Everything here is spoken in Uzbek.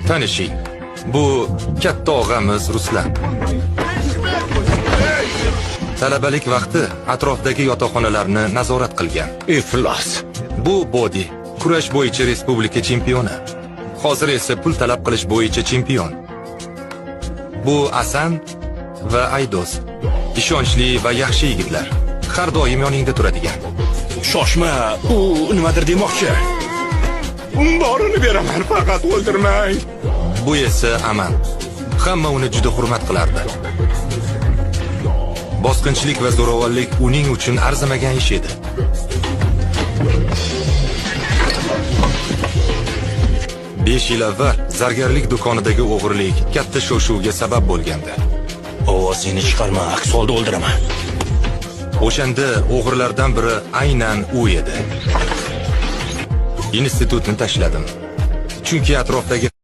Tanishing. Bu katta og'amiz Ruslan. Talabalik vaqti atrofdagi yotoqxonalarni nazorat qilgan. Iflos. Bu Bodi, kurash bo'yicha respublika chempioni. Hozir esa pul talab qilish bo'yicha chempion. Bu Asan va Aydos. Ishonchli va yaxshi yigitlar. Har doim yoningda turadigan. Shoshma, u nimadir demoqchi. Borini beraman, faqat o'ldirmang. Bu esa Aman. Hamma uni juda hurmat qilardi. Bosqinchilik va zo'ravonlik uning uchun arzimagan ish edi. 5 yil avval zargarlik do'konidagi o'g'irlik katta shov-shuvga sabab bo'lgandi. Ovozingni chiqarma, aks holda o'ldiraman. O'shanda o'g'rilardan biri aynan u edi. Institutni tashladim. Chunki atrofdagi